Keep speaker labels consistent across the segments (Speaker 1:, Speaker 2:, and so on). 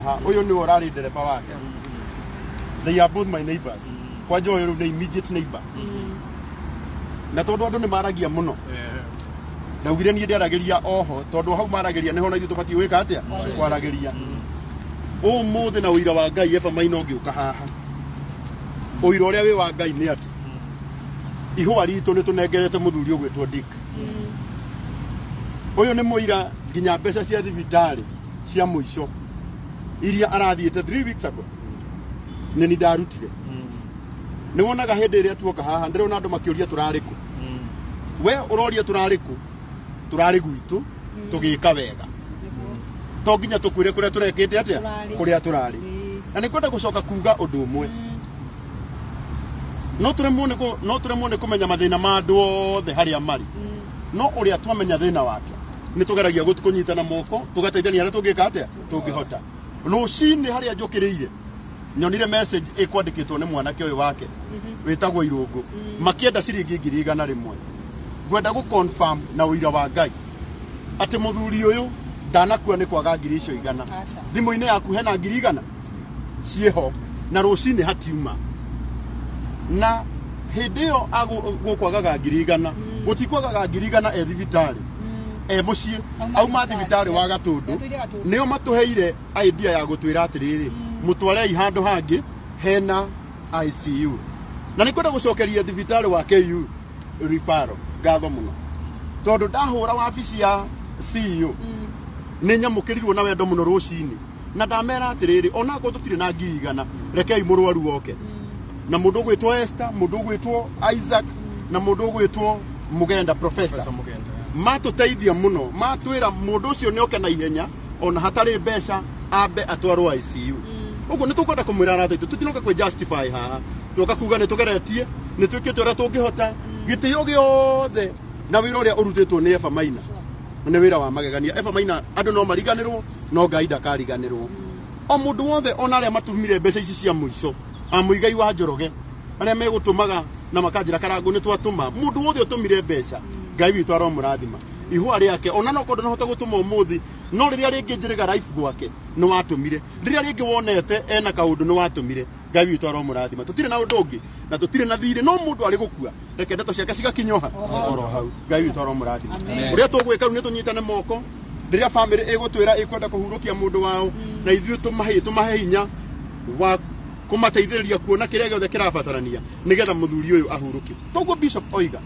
Speaker 1: Ha, ũyũ nĩwe ũrarĩ ndereba wake. They are both my neighbors. Kwanja ũyũ rĩu nĩ immediate neighbor. Na tondũ andũ nĩ maragia mũno, ndaugire niĩ ndĩaragĩria oho, tondũ hau maragĩria nĩho na ithuĩ tũbatiĩ gwĩka atĩa? Kwaragĩria. Ũmũthĩ na ũira wa Ngai, Eva Maina ũngĩũka haha, ũira ũrĩa wĩ wa Ngai nĩ atĩ ihũa ritũ nĩ tũnengerete mũthuri ũgwĩtwo Dick. Ũyũ nĩ mũira nginya mbeca cia thibitarĩ cia mũico iria arathiĩte 3 weeks ago nĩ ni ndarutire. Nĩ wonaga hĩndĩ ĩrĩa tuoka haha, ndĩrona andũ makĩũria tũrarĩ kũ. We ũroria tũrarĩ kũ? Tũrarĩ gwitũ tũgĩka wega. To nginya tũkwĩre kũrĩa tũrekĩte atĩa,
Speaker 2: Tũrarĩ.
Speaker 1: kũrĩa tũrarĩ. Na nĩ kwenda gũcoka kuga ũndũ ũmwe, no tũremwo nĩ kũmenya mathĩna ma andũ othe harĩa marĩ, no ũrĩa twamenya thĩna wake nĩ tũgeragia kũnyitana moko, tũgateithania harĩa tũngĩka atĩa, tũngĩhota. Rũcinĩ harĩa njũkĩrĩire, nyonire message ĩkwandĩkĩtwo nĩ mwanake ũyũ wake wĩtagwo Irũngũ, makĩenda ciringi 100,000. Ngwenda gũ confirm na ũira wa Ngai atĩ mũthuri ũyũ ndanakua nĩ kwaga 100,000.
Speaker 2: Aca.
Speaker 1: Thimũ-inĩ yaku hena 100,000 ciĩho, na rũcinĩ hatiuma. Na hĩndĩ ĩyo gũkwagaga 100,000, gũtikwagaga 100,000 e thibitarĩ, e mũciĩ,
Speaker 2: Auma
Speaker 1: auma
Speaker 2: thibitarĩ.
Speaker 1: Thibitarĩ wa Gatũndũ.
Speaker 2: Yatũire Gatũndũ.
Speaker 1: Nĩo matũheire idea ya gũtwĩra atĩrĩrĩ, mũtwarei handũ hangĩ hena ICU. Na nĩ kwenda gũcokeria thibitarĩ wa KU referral ngatho mũno, tondũ ndahũra wabici ya CEO nĩ nyamũkĩrirwo na wendo mũno rũcinĩ, na ndamera atĩrĩrĩ, onakorwo tũtirĩ na 100,000, rekei mũrwaru oke. Na mũndũ ũgwĩtwo Esther, mũndũ ũgwĩtwo Isaac, na mũndũ ũgwĩtwo Mugenda, professor.
Speaker 3: Professor Mugenda.
Speaker 1: Matũteithia mũno, matwĩra mũndũ ũcio nĩ oke na ihenya, ona hatarĩ mbeca, ambe atwarwo ICU. Ũguo nĩ tũkwenda kũmwĩra arata aitũ, tũtinoka kwĩ justify haha, tũka kuga nĩ tũgeretie, nĩ twĩkĩte ũrĩa tũngĩhota. Gĩtĩo gĩothe na wĩra ũrĩa ũrutĩtwo nĩ Eva Maina nĩ wĩra wa magegania. Eva Maina, andũ no mariganĩrwo, no Ngai ndakariganĩrwo. O mũndũ wothe, ona arĩa matũmire mbeca ici cia mũico, a Mũigai wa Njoroge, arĩa megũtũmaga na makanjĩra, "Karangũ, nĩ twatũma." Mũndũ wothe ũtũmire mbeca, Ngai witũ aromũrathima. Ihũa rĩake, ona no korwo ndũnahota gũtũma ũmũthĩ, no rĩrĩa rĩngĩ njĩrĩga life gwake nĩ watũmire, rĩrĩa rĩngĩ wonete ena kaũndũ nĩ watũmire, Ngai witũ aromũrathima. Tũtirĩ na ũndũ ũngĩ na tũtirĩ na thirĩ, no mũndũ arĩ gũkua, reke ndeto ciake cigakinyoha oro hau. Ngai witũ aromũrathima. Ũrĩa tũgwĩka rĩu nĩ tũnyitane moko rĩrĩa famĩlĩ ĩgũtwĩra ĩkwenda kũhurũkia mũndũ wao, na ithuĩ tũmahe hinya wa kũmateithĩrĩria kuona kĩrĩa gĩothe kĩrabatarania nĩgetha mũthuri ũyũ ahurũkio. Toguo Bishop oiga,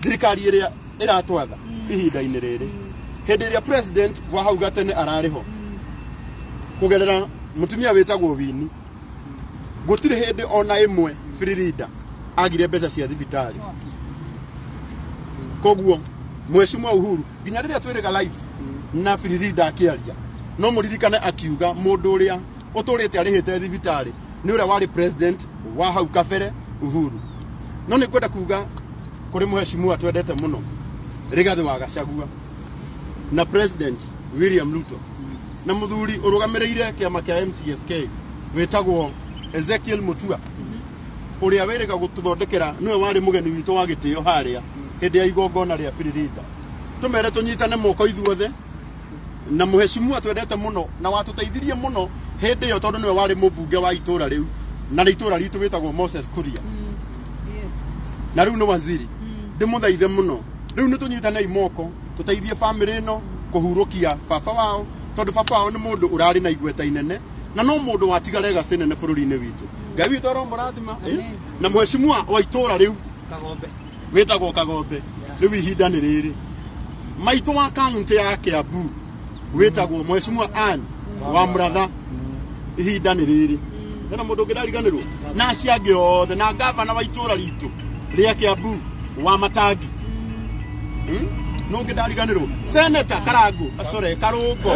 Speaker 1: thirikari ĩrĩa ĩratwatha ihinda-inĩ rĩrĩ, hĩndĩ ĩrĩa president wa hau gatene ararĩ ho kũgerera mũtumia wĩtagwo Wini, gũtirĩ hĩndĩ ona ĩmwe Firirinda agire mbeca cia thibitarĩ. Koguo Mheshimiwa Uhuru, nginya rĩrĩa twĩrĩga live na Firirinda akĩaria, no mũririkane akiuga mũndũ ũrĩa ũtũrĩte arĩhĩte thibitarĩ nĩ ũrĩa warĩ president wa hau kabere, Uhuru. No nĩ ngwenda kuga kũrĩ mheshimiwa twendete mũno Rigathĩ wa Gachagua na President William Ruto na mũthuri ũrũgamĩrĩire kĩama kĩa MCSK wĩtagwo Ezekiel Mutua, ũrĩa wĩrĩga gũtũthondekera, nĩwe warĩ mũgeni witũ wa gĩtĩo harĩa hĩndĩ ya igongona rĩa Firirinda. Tũmere tũnyitane moko ithuothe na mũheshimiwa twendete mũno na watũteithirie mũno hĩndĩ ĩyo, tondũ nĩwe warĩ mũmbunge wa itũra rĩu na nĩ itũra ritũ, wĩtagwo Moses Kuria, na rĩu nĩ waziri. Ndĩmũthaithe mũno, rĩu nĩ tũnyitanei moko tũteithie famĩlĩ ĩno kũhurũkia baba wao, tondũ baba wao nĩ mũndũ ũrarĩ na igweta inene na no mũndũ watiga legacy nene bũrũri-inĩ witũ. Ngai witũ aromũrathima. Na mheshimiwa wa itũra rĩu
Speaker 3: Kagombe.
Speaker 1: Wĩtagwo Kagombe, rĩu ihinda nĩ rĩrĩ. Maitũ wa kaunti ya Kiambu wĩtagwo Mheshimiwa Ann wa Mũratha, ihinda nĩ rĩrĩ. Hena mũndũ ũngĩ ndariganĩrwo, na acio angĩ othe, na gavana wa itũra ritũ rĩa Kiambu wa Matangi. No ũngĩ ndariganĩrwo, Senator Karangu, sorry, Karũngo.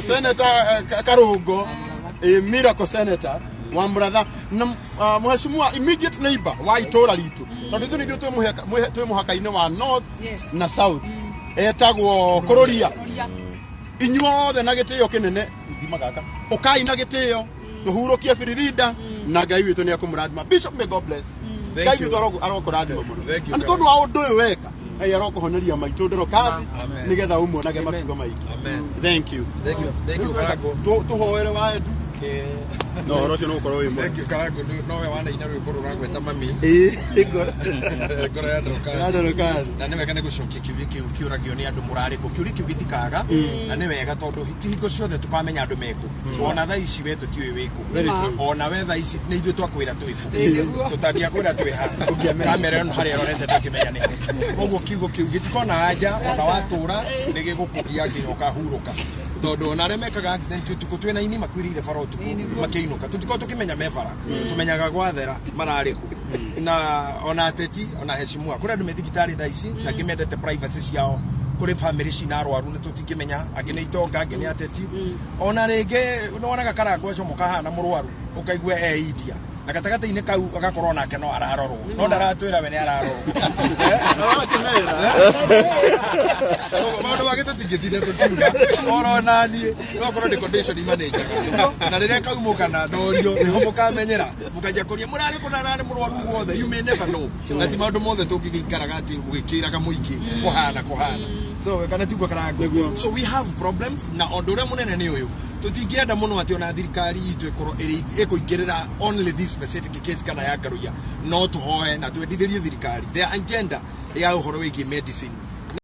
Speaker 1: Senator Karũngo, Miracle Senator wa Mũratha, na mheshimiwa immediate neighbor wa itũra ritũ, tondũ ithuĩ nĩ ithuĩ twĩ mũhaka-inĩ wa north na south, etagwo Kũrũria. Inyuothe na gĩtĩo kĩnene, thima gaka, ũkai na gĩtĩo tũhurũkie Firirinda, na Ngai witũ nĩ ekũmũrathima. Bishop, may God bless.
Speaker 3: Thank
Speaker 1: Ngai
Speaker 3: you.
Speaker 1: witũ arokũrathima mũno.
Speaker 3: Thank you.
Speaker 1: Na nĩ tondũ wa ũndũ ũyũ weka. Ngai arokũhoneria maitũ Ndorokathi
Speaker 2: Amen.
Speaker 1: nĩgetha ũmuonage matukũ maingĩ.
Speaker 2: Amen.
Speaker 1: Thank you.
Speaker 2: Thank you. Thank you, Karango.
Speaker 1: Tũhoere wa Edu na ũhoro ũcio nĩ ũgũkorwo wĩ mwega.
Speaker 2: Thank you, Karango. Nowe wanaina rwĩmbo rũragweta mami.
Speaker 1: Ĩĩ, ngoro
Speaker 2: Ngoro ya Ndorokathi.
Speaker 1: ya Ndorokathi.
Speaker 2: Na nĩ wega nĩ gũcokia kĩũria kĩu kĩũragio nĩ andũ mũrarĩ kũ. Kĩũria kĩu gĩtikaga na nĩ wega tondũ ti hingo ciothe tũkamenya andũ mekũ. Ona thaa ici we tũtiũĩ wĩkũ.
Speaker 1: Very true.
Speaker 2: Ona we thaa ici nĩ ithuĩ twakwĩra twĩkũ.
Speaker 3: Nĩguo.
Speaker 2: Tũtangĩakwĩra twĩ ha. Kamera ĩno harĩa ĩrorete ndũngĩmenya nĩ ha. Koguo kiugo kĩu gĩtikona anja ona watũra nĩ gĩgũkũgia nginya ũkahurũka. Tondũ ona arĩa mekaga accident ũtukũ twĩna ini makuĩrĩire bara ũtukũ makĩinũka tũtikoragwo tũkĩmenya me bara tũmenyaga gwathera mararĩ kũ na ona ateti ona heshimua kũrĩ andũ me thibitarĩ thaa ici na angĩ mendete privacy ciao kũrĩ family cina arwaru nĩ tũtingĩmenya angĩ nĩ itonga angĩ nĩ ateti ona rĩngĩ nĩwonaga Karangũ acio mũkahana mũrwaru ũkaigua e India na gatagatĩ-inĩ kau agakorwo nake no ararorwo no ndaratwĩra we nĩ ararorwo.
Speaker 1: Arakĩmera.
Speaker 2: Maũndũ mangĩ tũtingĩtinda tũkiuga oro naniĩ no korwo ndĩ condition manager na rĩrĩa kaumũka na ndorio nĩho mũkamenyera mũkanjia kũria mũrarĩ kũ na ararĩ mũrwaru guothe. You may never know na ti maũndũ mothe tũngĩgĩikaraga atĩ gũgĩkĩraga mũingĩ kũhana kũhana so kana tiguo, Karango?
Speaker 1: Nĩguo.
Speaker 2: So we have problems na ũndũ ũrĩa mũnene nĩ ũyũ tũtingĩenda mũno atĩ ona thirikari itũ ĩkorwo ĩrĩ ĩkũingĩrĩra only this specific case kana ya Ngaruiya no tũhoe na twendithĩrie thirikari their agenda ya ũhoro wĩgiĩ medicine.